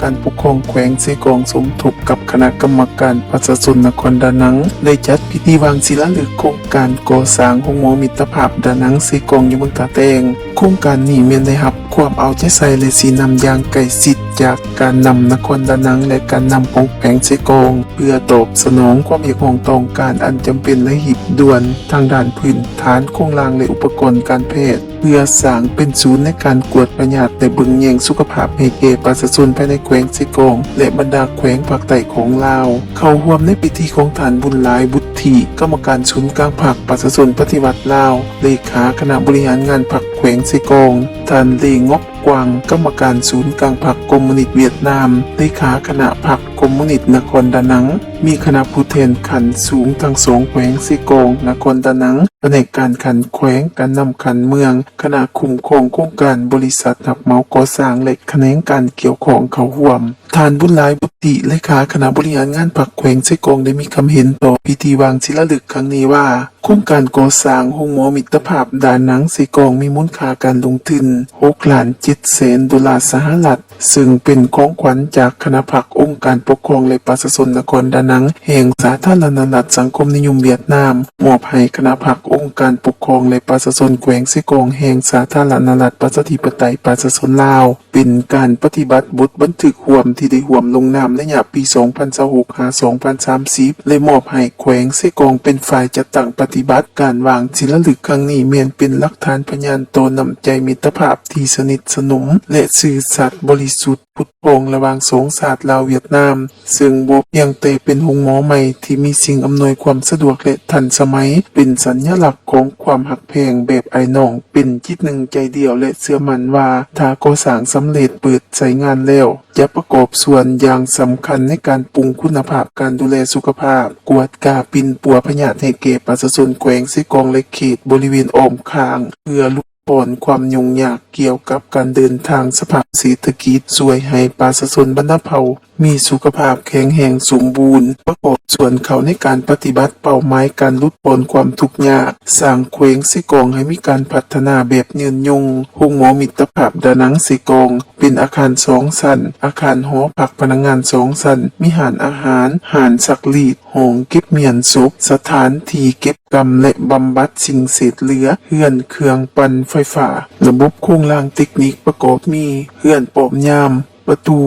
ການປົກຄອງແຂວງເຊກອງ ສົມທົບກັບຄະນະກຳມະການປະຊາຊົນນະຄອນດານັງ ໄດ້ຈັດພິທີວາງສີລາລຶກໂຄງການກໍ່ສ້າງໂຮງໝໍມິດຕະພາບດານັງເຊກອງ ຢູ່ເມືອງທ່າແຕງ. ໂຄງການນີ້ແມ່ນໄດ້ຮັບຄວາມເອົາໃຈໃສ່ ແລະ ຊີ້ນຳຢ່າງໃກ້ຊິດຈາກການນຳນະຄອນດານັງ ແລະ ການນຳຂອງແຂວງເຊກອງ ເພື່ອຕອບສະໜອງຄວາມຮຽກຮ້ອງຕ້ອງການອັນຈຳເປັນ ແລະ ຮີບດ່ວນ ທາງດ້ານພື້ນຖານໂຄງລ່າງ ແລະ ອຸປະກອນການແພດ ເພື່ອສ້າງເປັນສູນໃນການກວດພະຍາດ ແລະ ເບິ່ງແຍງສຸຂະພາບໃຫ້ແກ່ປະຊາຊົນພາຍໃນແຂວງເຊກອງ ແລະ ບັນດາແຂວງພາກໃຕ້ຂອງລາວ. ເຂົ້າຮ່ວມໃນພິທີຂອງທ່ານ ບຸນຫຼາຍ ບຸດທິ ກຳມະການສູນກາງພັກປະຊາຊົນປະຕິວັດລາວ, ເລຂາຄະນະບໍລິຫານງານພັກແຂວງເຊກອງ, ທ່ານ ເລ ງອກກວາງ ກຳມະການສູນກາງພັກຄອມມູນິດຫວຽດນາມ, ເລຂາຄະນະພັກຄອມມູນິດນະຄອນດານັງ, ມີຄະນະຜູ້ແທນຂັ້ນສູງທັງສອງແຂວງເຊກອງ, ນະຄອນດານັງ, ພະແນກການຂັ້ນແຂວງ, ການນຳຂັ້ນເມືອງ, ຄະນະຄຸ້ມຄອງໂຄງການ, ບໍລິສັດຮັບເໝົາກໍ່ສ້າງ ແລະ ຂະແໜງການກ່ຽວຂ້ອງເຂົ້າຮ່ວມ. ທ່ານ ບຸນຫຼາຍ ບຸດຕິ ເລຂາຄະນະບໍລິຫານງານພັກແຂວງເຊກອງ ໄດ້ມີຄຳເຫັນຕໍ່ພິທີວາງສີລາລຶກຄັ້ງນີ້ວ່າ ໂຄງການກໍ່ສ້າງໂຮງໝໍມິດຕະພາບດານັງເຊກອງ ມີມູນຄ່າການລົງທຶນຫົກລ້ານເຈັດແສນໂດລາສະຫະລັດ, ເຊິ່ງເປັນຂອງຂວັນຈາກຄະນະພັກອົງການປົກຄອງ ແລະ ປະຊາຊົນນະຄອນດານັງ ແຫ່ງສາທາລະນະລັດສັງຄົມນິຍົມຫວຽດນາມ ມອບໃຫ້ຄະນະພັກອົງການປົກຄອງ ແລະ ປະຊາຊົນແຂວງເຊກອງ ແຫ່ງສາທາລະນະລັດປະຊາທິປະໄຕປະຊາຊົນລາວ ເປັນການປະຕິບັດບົດບັນທຶກຮ່ວມທີ່ໄດ້ຮ່ວມລົງນາມໄລຍະປີສອງພັນຊາວຫົກ ຫາ ສອງພັນສາມສິບ ແລະ ມອບໃຫ້ແຂວງເຊກອງເປັນຝ່າຍຈັດຕັ້ງປະຕິບັດ. ການວາງສີລາລຶກຄັ້ງນີ້ແມ່ນເປັນຫຼັກຖານພະຍານຕໍ່ນ້ຳໃຈມິດຕະພາບທີ່ສະໜິດສະໜົມ ແລະ ຊື່ສັດບໍລິສຸດ ຜຸດຜ່ອງລະຫວ່າງສອງຊາດລາວຫວຽດນາມ, ເຊິ່ງບໍ່ພຽງແຕ່ເປັນໂຮງໝໍໃໝ່ທີ່ມີສິ່ງອຳນວຍຄວາມສະດວກ ແລະ ທັນສະໄໝ, ເປັນສັນຍະລັກຂອງຄວາມຮັກແພງແບບອ້າຍນ້ອງ, ເປັນຈິດໜຶ່ງໃຈດຽວ ແລະ ເຊື່ອໝັ້ນວ່າຖ້າກໍ່ສ້າງສຳເລັດເປີດໃຊ້ງານແລ້ວ ຈະປະກອບສ່ວນຢ່າງສຳຄັນໃນການປຸງຄຸນນະພາບການດູແລສຸຂະພາບ, ກວດກາປິ່ນປົວພະຍາດໃຫ້ແກ່ປະຊາຊົນແຂວງເຊກອງ ແລະ ເຂດບໍລິເວນອ້ອມຂ້າງ ເພື່ອຫຼຸດຜ່ອນຄວາມຫຍຸ້ງຍາກກ່ຽວກັບການເດີນທາງ, ສະພາບເສດຖະກິດ, ຊ່ວຍໃຫ້ປະຊາຊົນບັນດາເຜົ່າມີສຸຂະພາບແຂງແຮງສົມບູນ, ປະກອບສ່ວນເຂົ້າໃນການປະຕິບັດເປົ້າໝາຍການຫຼຸດຜ່ອນຄວາມທຸກຍາກ, ສ້າງແຂວງເຊກອງໃຫ້ມີການພັດທະນາແບບຍືນຍົງ. ໂຮງໝໍມິດຕະພາບດານັງເຊກອງ ເປັນອາຄານສອງຊັ້ນ, ອາຄານຫໍພັກພະນັກງານສອງຊັ້ນ, ມີຮ້ານອາຫານ, ຮ້ານຊັກລີດ, ຫ້ອງເກັບມ້ຽນສົບ, ສະຖານທີ່ເກັບກຳ ແລະ ບຳບັດສິ່ງເສດເຫຼືອ, ເຮືອນເຄື່ອງປັ່ນໄຟຟ້າ. ລະບົບໂຄງລ່າງເຕັກນິກປະກອບມີ ເຮືອນປ້ອມຍາມ, ປະຕູ,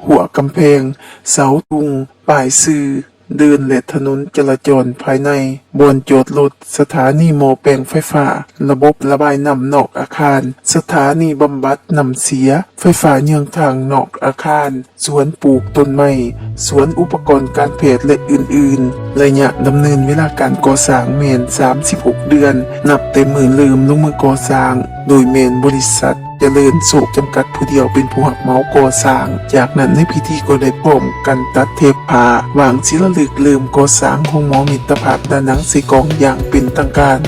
ຮົ້ວກຳແພງ, ເສົາທຸງ, ປ້າຍຊື່, ເດີ່ນ ແລະ ຖະໜົນຈະລະຈອນພາຍໃນ, ບ່ອນຈອດລົດ, ສະຖານີໝໍ້ແປງໄຟຟ້າ, ລະບົບລະບາຍນ້ຳນອກອາຄານ, ສະຖານີບຳບັດນ້ຳເສຍ, ໄຟຟ້າເຍືອງທາງນອກອາຄານ, ສວນປູກຕົ້ນໄມ້, ສວນອຸປະກອນການແພດ ແລະ ອື່ນໆ. ໄລຍະດຳເນີນເວລາການກໍ່ສ້າງແມ່ນສາມສິບຫົກເດືອນ ນັບແຕ່ມື້ເລີ່ມລົງມືກໍ່ສ້າງ, ໂດຍແມ່ນບໍລິສັດ ຈະເລີນໂຊກຈຳກັດຜູ້ດຽວເປັນຜູ້ຮັບເໝົາກໍ່ສ້າງ. ຈາກນັ້ນໃນພິທີກໍໄດ້ພ້ອມກັນຕັດເທບຜ້າ ວາງສີລາລຶກເລີ່ມກໍ່ສ້າງໂຮງໝໍມິດຕະພາບດານັງເຊກອງຢ່າງເປັນທາງການ.